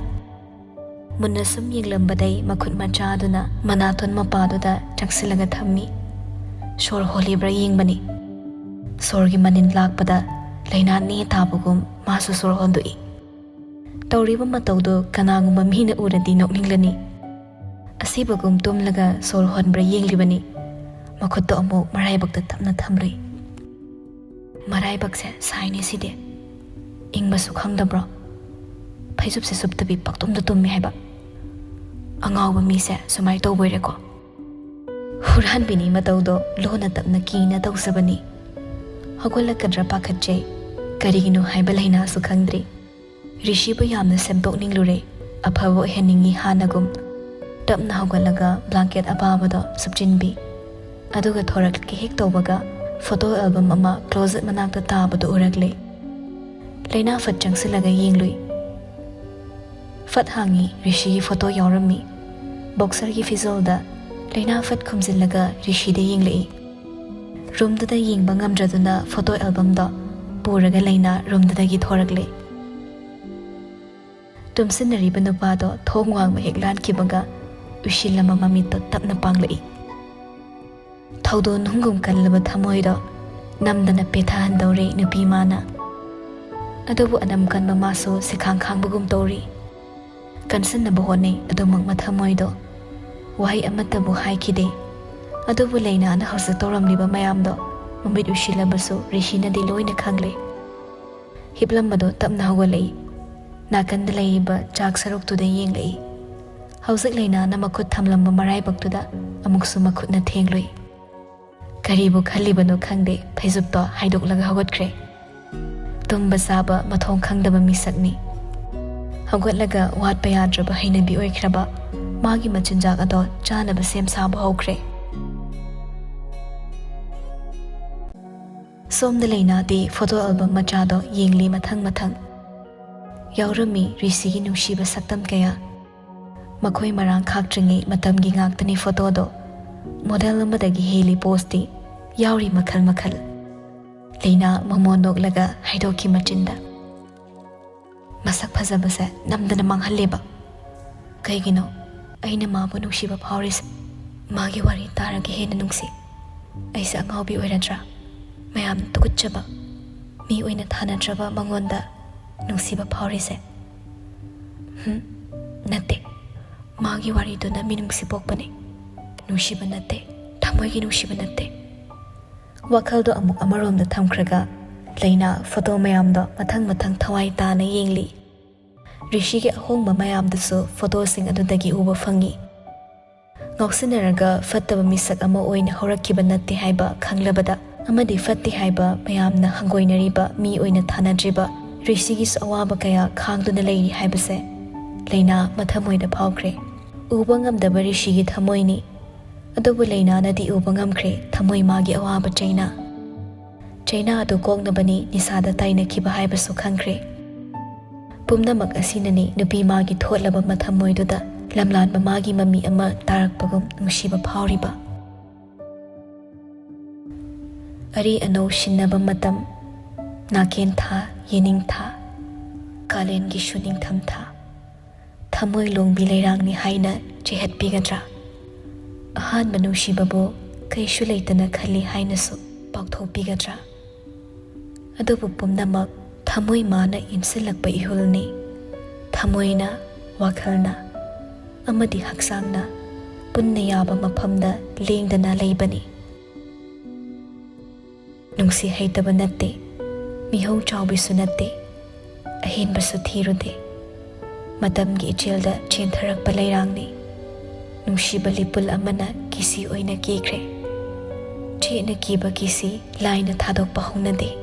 ꯃꯨꯟꯅ ꯁꯨꯝ ꯌꯦꯡꯂꯝꯕꯗꯩ ꯃꯈꯨꯠ ꯃꯆꯥꯗꯨꯅ ꯃꯅꯥꯇꯣꯟ ꯃꯄꯥꯗꯨꯗ ꯆꯪꯁꯤꯜꯂꯒ ꯊꯝꯃꯤ꯫ ꯁꯣꯔ ꯍꯣꯜꯂꯤꯕ꯭ꯔꯥ ꯌꯦꯡꯕꯅꯤ꯫ ꯁꯣꯔꯒꯤ ꯃꯅꯤꯟ ꯂꯥꯛꯄꯗ ꯂꯥꯏꯅꯥ ꯅꯦ ꯇꯥꯕꯒꯨꯝ ꯃꯥꯁꯨ ꯁꯣꯔ ꯍꯣꯟꯗꯣꯛꯏ꯫ ꯇꯧꯔꯤꯕ ꯃꯇꯧꯗꯨ ꯀꯅꯥꯒꯨꯝꯕ ꯃꯤꯅ ꯎꯔꯗꯤ ꯅꯣꯛꯅꯤꯡꯂꯅꯤ꯫ ꯑꯁꯤꯕꯒꯨꯝ ꯇꯨꯝꯂꯒ ꯁꯣꯔ ꯍꯣꯟꯕ꯭ꯔꯥ ꯌꯦꯡꯂꯤꯕꯅꯤ꯫ ꯃꯈꯨꯠꯇꯣ ꯑꯃꯨꯛ ꯃꯔꯥꯏꯕꯛꯇ ꯇꯞꯅ ꯊꯝꯂꯨꯏ꯫ ꯃꯔꯥꯏꯕꯛꯁꯦ ꯁꯥꯏꯅꯦ ꯁꯤꯗꯤ꯫ ꯏꯪꯕꯁꯨ ꯈꯪꯗꯕ꯭ꯔꯣ? ꯐꯩꯖꯨꯞꯁꯦ ꯁꯨꯞꯇꯕꯤ ꯄꯛꯇꯨꯝꯗ ꯇꯨꯝꯃꯤ ꯍꯥꯏꯕ꯫ ꯑꯉꯥꯎꯕ ꯃꯤꯁꯦ ꯁꯨꯃꯥꯏ ꯇꯧꯕꯣꯏꯔꯦꯀꯣ꯫ ꯍꯨꯔꯥꯟꯕꯤꯅꯤ ꯃꯇꯧꯗꯣ ꯂꯣꯟꯅ ꯇꯞꯅ ꯀꯤꯅ ꯇꯧꯖꯕꯅꯤ꯫ ꯍꯧꯒꯠꯂꯛꯀꯗ꯭ꯔꯥ ꯄꯥꯈꯠꯆꯩ꯫ ꯀꯔꯤꯒꯤꯅꯣ ꯍꯥꯏꯕ ꯂꯥꯏꯅꯥꯁꯨ ꯈꯪꯗ꯭ꯔꯤ꯫ ꯔꯤꯁꯤꯕꯨ ꯌꯥꯝꯅ ꯁꯦꯝꯗꯣꯛꯅꯤꯡꯂꯨꯔꯦ꯫ ꯑꯐꯕ ꯑꯣꯏꯍꯟꯅꯤꯡꯉꯤ ꯍꯥꯟꯅꯒꯨꯝ꯫ ꯇꯞꯅ ꯍꯧꯒꯠꯂꯒ ꯕ꯭ꯂꯥꯡꯀꯦꯠ ꯑꯄꯥꯕꯗꯣ ꯁꯨꯞꯆꯤꯟꯕꯤ꯫ ꯑꯗꯨꯒ ꯊꯣꯔꯛꯀꯦ ꯍꯦꯛ ꯇꯧꯕꯒ ꯐꯣꯇꯣ ꯑꯦꯜꯕꯝ ꯑꯃ ꯀ꯭ꯂꯣꯖꯦꯠ ꯃꯅꯥꯛꯇ ꯇꯥꯕꯗꯨ ꯎꯔꯛꯂꯦ꯫ ꯂꯥꯏꯅꯥ ꯐꯠ ꯆꯪꯁꯤꯜꯂꯒ ꯌꯦꯡꯂꯨꯏ꯫ ꯐꯠ ꯍꯥꯡꯉꯤ, ꯔꯤꯁꯤꯒꯤ ꯐꯣꯇꯣ ꯌꯥꯎꯔꯝꯃꯤ꯫ ꯕꯣꯛꯁꯔꯒꯤ ꯐꯤꯖꯣꯜꯗ ꯂꯥꯏꯅꯥ ꯐꯠ ꯈꯨꯝꯖꯤꯜꯂꯒ ꯔꯤꯁꯤꯗ ꯌꯦꯡꯂꯛꯏ꯫ ꯔꯨꯝꯗꯨꯗ ꯌꯦꯡꯕ ꯉꯝꯗ꯭ꯔꯗꯨꯅ ꯐꯣꯇꯣ ꯑꯦꯜꯕꯝꯗꯣ ꯄꯨꯔꯒ ꯂꯥꯏꯅꯥ ꯔꯨꯝꯗꯨꯗꯒꯤ ꯊꯣꯔꯛꯂꯦ꯫ ꯇꯨꯝꯁꯤꯟꯅꯔꯤꯕ ꯅꯨꯄꯥꯗꯣ ꯊꯣꯡ ꯋꯥꯡꯃ ꯍꯦꯛ ꯂꯥꯟꯈꯤꯕꯒ ꯎꯏꯁꯤꯜꯂꯝꯕ ꯃꯃꯤꯠꯇꯣ ꯇꯞꯅ ꯄꯥꯡꯂꯛꯏ꯫ ꯊꯧꯗꯣꯟ ꯅꯨꯡꯒꯨꯝ ꯀꯜꯂꯕ ꯊꯃꯣꯏꯗꯣ ꯅꯝꯗꯅ ꯄꯦꯊꯍꯟꯗꯧꯔꯦ ꯅꯨꯄꯤ ꯃꯥꯅ꯫ ꯑꯗꯨꯕꯨ ꯑꯅꯝ ꯀꯟꯕ ꯃꯥꯁꯨ ꯁꯤꯈꯥꯡ ꯈꯥꯡꯕꯒꯨꯝ ꯇꯧꯔꯤ꯫ ꯀꯟꯁꯤꯟꯅꯕ ꯍꯣꯠꯅꯩ ꯑꯗꯨꯃꯛ ꯃꯊꯃꯣꯏꯗꯣ꯫ ꯋꯥꯍꯩ ꯑꯃꯠꯇꯕꯨ ꯍꯥꯏꯈꯤꯗꯦ꯫ ꯑꯗꯨꯕꯨ ꯂꯩꯅꯥꯅ ꯍꯧꯖꯤꯛ ꯇꯧꯔꯝꯂꯤꯕ ꯃꯌꯥꯝꯗꯣ ꯃꯃꯤꯠ ꯎꯏꯁꯤꯜꯂꯕꯁꯨ ꯔꯤꯁꯤꯅꯗꯤ ꯂꯣꯏꯅ ꯈꯪꯂꯦ꯫ ꯍꯤꯞꯂꯝꯕꯗꯣ ꯇꯞꯅ ꯍꯧꯒꯠꯂꯛꯏ꯫ ꯅꯥꯀꯟꯗ ꯂꯩꯔꯤꯕ ꯆꯥꯛ ꯁꯔꯨꯛꯇꯨꯗ ꯌꯦꯡꯂꯛꯏ꯫ ꯍꯧꯖꯤꯛ ꯂꯩꯅꯥꯅ ꯃꯈꯨꯠ ꯊꯝꯂꯝꯕ ꯃꯔꯥꯏꯕꯛꯇꯨꯗ ꯑꯃꯨꯛꯁꯨ ꯃꯈꯨꯠꯅ ꯊꯦꯡꯂꯨꯏ꯫ ꯀꯔꯤꯕꯨ ꯈꯜꯂꯤꯕꯅꯣ ꯈꯪꯗꯦ, ꯐꯩꯖꯨꯞꯇꯣ ꯍꯥꯏꯗꯣꯛꯂꯒ ꯍꯧꯒꯠꯈ꯭ꯔꯦ꯫ ꯇꯨꯝꯕ ꯆꯥꯕ ꯃꯊꯣꯡ ꯈꯪꯗꯕ ꯃꯤꯁꯛꯅꯤ꯫ ꯍꯧꯒꯠꯂꯒ ꯋꯥꯠꯄ ꯌꯥꯗ꯭ꯔꯕ ꯍꯩꯅꯕꯤ ꯑꯣꯏꯈ꯭ꯔꯕ ꯃꯥꯒꯤ ꯃꯆꯤꯟꯖꯥꯛ ꯑꯗꯣ ꯆꯥꯅꯕ ꯁꯦꯝ ꯁꯥꯕ ꯍꯧꯈ꯭ꯔꯦ꯫ ꯁꯣꯝꯗ ꯂꯩꯅꯥꯗꯤ ꯐꯣꯇꯣ ꯑꯦꯜꯕꯝ ꯃꯆꯥꯗꯣ ꯌꯦꯡꯂꯤ ꯃꯊꯪ ꯃꯊꯪ꯫ ꯌꯥꯎꯔꯝꯃꯤ ꯔꯤꯁꯤꯒꯤ ꯅꯨꯡꯁꯤꯕ ꯁꯛꯇꯝ ꯀꯌꯥ꯫ ꯃꯈꯣꯏ ꯃꯔꯥꯡ ꯈꯥꯛꯇ꯭ꯔꯤꯉꯩ ꯃꯇꯝꯒꯤ ꯉꯥꯛꯇꯅꯤ ꯐꯣꯇꯣꯗꯣ꯫ ꯃꯣꯗꯦꯜ ꯑꯃꯗꯒꯤ ꯍꯦꯜꯂꯤ ꯄꯣꯁꯇꯤ꯫ ꯌꯥꯎꯔꯤ ꯃꯈꯜ ꯃꯈꯜ꯫ ꯂꯩꯅꯥ ꯃꯃꯣꯟ ꯅꯣꯛꯂꯒ ꯍꯥꯏꯗꯣꯛꯈꯤ ꯃꯆꯤꯟꯗ꯫ ꯃꯁꯛ ꯐꯖꯕꯁꯦ ꯅꯝꯗꯅ ꯃꯥꯡꯍꯜꯂꯦꯕ꯫ ꯀꯩꯒꯤꯅꯣ ꯑꯩꯅ ꯃꯥꯕꯨ ꯅꯨꯡꯁꯤꯕ ꯐꯥꯎꯔꯤꯁꯦ? ꯃꯥꯒꯤ ꯋꯥꯔꯤ ꯇꯥꯔꯒ ꯍꯦꯟꯅ ꯅꯨꯡꯁꯤ꯫ ꯑꯩꯁꯦ ꯑꯉꯥꯎꯕꯤ ꯑꯣꯏꯔꯗ꯭ꯔꯥ? ꯃꯌꯥꯝ ꯇꯨꯀꯠꯆꯕ, ꯃꯤ ꯑꯣꯏꯅ ꯊꯥꯅꯗ꯭ꯔꯕ ꯃꯉꯣꯟꯗ ꯅꯨꯡꯁꯤꯕ ꯐꯥꯎꯔꯤꯁꯦ꯫ ꯍꯝ, ꯅꯠꯇꯦ꯫ ꯃꯥꯒꯤ ꯋꯥꯔꯤꯗꯨꯅ ꯃꯤꯅꯨꯡꯁꯤ ꯄꯣꯛꯄꯅꯤ꯫ ꯅꯨꯡꯁꯤꯕ ꯅꯠꯇꯦ, ꯊꯃꯣꯏꯒꯤ ꯅꯨꯡꯁꯤꯕ ꯅꯠꯇꯦ꯫ ꯋꯥꯈꯜꯗꯣ ꯑꯃꯨꯛ ꯑꯃꯔꯣꯝꯗ ꯊꯝꯈ꯭ꯔꯒ ꯂꯩꯅꯥ ꯐꯣꯇꯣ ꯃꯌꯥꯝꯗꯣ ꯃꯊꯪ ꯃꯊꯪ ꯊꯋꯥꯏ ꯇꯥꯅ ꯌꯦꯡꯂꯤ꯫ ꯔꯤꯁꯤꯒꯤ ꯑꯍꯣꯡꯕ ꯃꯌꯥꯝꯗꯨꯁꯨ ꯐꯣꯇꯣꯁꯤꯡ ꯑꯗꯨꯗꯒꯤ ꯎꯕ ꯐꯪꯉꯤ꯫ ꯉꯥꯎꯁꯤꯟꯅꯔꯒ ꯐꯠꯇꯕ ꯃꯤꯁꯛ ꯑꯃ ꯑꯣꯏꯅ ꯍꯧꯔꯛꯈꯤꯕ ꯅꯠꯇꯦ ꯍꯥꯏꯕ ꯈꯪꯂꯕꯗ ꯑꯃꯗꯤ ꯐꯠꯇꯦ ꯍꯥꯏꯕ ꯃꯌꯥꯝꯅ ꯍꯪꯒꯣꯏꯅꯔꯤꯕ ꯃꯤ ꯑꯣꯏꯅ ꯊꯥꯅꯗ꯭ꯔꯤꯕ ꯔꯤꯁꯤꯒꯤꯁꯨ ꯑꯋꯥꯕ ꯀꯌꯥ ꯈꯥꯡꯗꯨꯅ ꯂꯩꯔꯤ ꯍꯥꯏꯕꯁꯦ ꯂꯩꯅꯥ ꯃꯊꯃꯣꯏꯗ ꯐꯥꯎꯈ꯭ꯔꯦ꯫ ꯎꯕ ꯉꯝꯗꯕ ꯔꯤꯁꯤꯒꯤ ꯊꯃꯣꯏꯅꯤ꯫ ꯑꯗꯨꯕꯨ ꯂꯩꯅꯥꯅꯗꯤ ꯎꯕ ꯉꯝꯈ꯭ꯔꯦ ꯊꯃꯣꯏ ꯃꯥꯒꯤ ꯑꯋꯥꯕ ꯆꯩꯅꯥ꯫ ꯆꯩꯅꯥ ꯑꯗꯨ ꯀꯣꯛꯅꯕꯅꯤ ꯅꯤꯁꯥꯗ ꯇꯥꯏꯅꯈꯤꯕ ꯍꯥꯏꯕꯁꯨ ꯈꯪꯈ꯭ꯔꯦ꯫ ꯄꯨꯝꯅꯃꯛ ꯑꯁꯤꯅꯅꯤ ꯅꯨꯄꯤ ꯃꯥꯒꯤ ꯊꯣꯠꯂꯕ ꯃꯊꯃꯣꯏꯗꯨꯗ ꯂꯝꯂꯥꯟꯕ ꯃꯥꯒꯤ ꯃꯃꯤ ꯑꯃ ꯇꯥꯔꯛꯄꯒꯨꯝ ꯅꯨꯡꯁꯤꯕ ꯐꯥꯎꯔꯤꯕ꯫ ꯑꯔꯤ ꯑꯅꯧ ꯁꯤꯟꯅꯕ ꯃꯇꯝ, ꯅꯥꯀꯦꯟ ꯊꯥ, ꯌꯦꯅꯤꯡ ꯊꯥ, ꯀꯥꯂꯦꯟꯒꯤꯁꯨ ꯅꯤꯡꯊꯝ ꯊꯥ꯫ ꯊꯃꯣꯏ ꯂꯣꯡꯕꯤ ꯂꯩꯔꯥꯡꯅꯤ ꯍꯥꯏꯅ ꯆꯤꯍꯠꯄꯤꯒꯗ꯭ꯔꯥ? ꯑꯍꯥꯟꯕ ꯅꯨꯡꯁꯤꯕꯕꯨ ꯀꯩꯁꯨ ꯂꯩꯇꯅ ꯈꯜꯂꯤ ꯍꯥꯏꯅꯁꯨ ꯄꯥꯎꯊꯣꯛꯄꯤꯒꯗ꯭ꯔꯥ? ꯑꯗꯨꯕꯨ ꯄꯨꯝꯅꯃꯛ ꯊꯃꯣꯏ ꯃꯥꯅ ꯏꯟꯁꯤꯜꯂꯛꯄ ꯏꯍꯨꯜꯅꯤ꯫ ꯊꯃꯣꯏꯅ, ꯋꯥꯈꯜꯅ ꯑꯃꯗꯤ ꯍꯛꯆꯥꯡꯅ ꯄꯨꯟꯅ ꯌꯥꯕ ꯃꯐꯝꯗ ꯂꯦꯡꯗꯅ ꯂꯩꯕꯅꯤ꯫ ꯅꯨꯡꯁꯤ ꯍꯩꯇꯕ ꯅꯠꯇꯦ, ꯃꯤꯍꯧ ꯆꯥꯎꯕꯤꯁꯨ ꯅꯠꯇꯦ, ꯑꯍꯦꯟꯕꯁꯨ ꯊꯤꯔꯨꯗꯦ꯫ ꯃꯇꯝꯒꯤ ꯏꯆꯦꯜꯗ ꯆꯦꯟꯊꯔꯛꯄ ꯂꯩꯔꯥꯡꯅꯤ꯫ ꯅꯨꯡꯁꯤꯕ ꯂꯤꯄꯨꯜ ꯑꯃꯅ ꯀꯤꯁꯤ ꯑꯣꯏꯅ ꯀꯦꯈ꯭ꯔꯦ꯫ ꯆꯦꯠꯅ ꯀꯤꯕ ꯀꯤꯁꯤ ꯂꯥꯏꯅ ꯊꯥꯗꯣꯛꯄ ꯍꯧꯅꯗꯦ꯫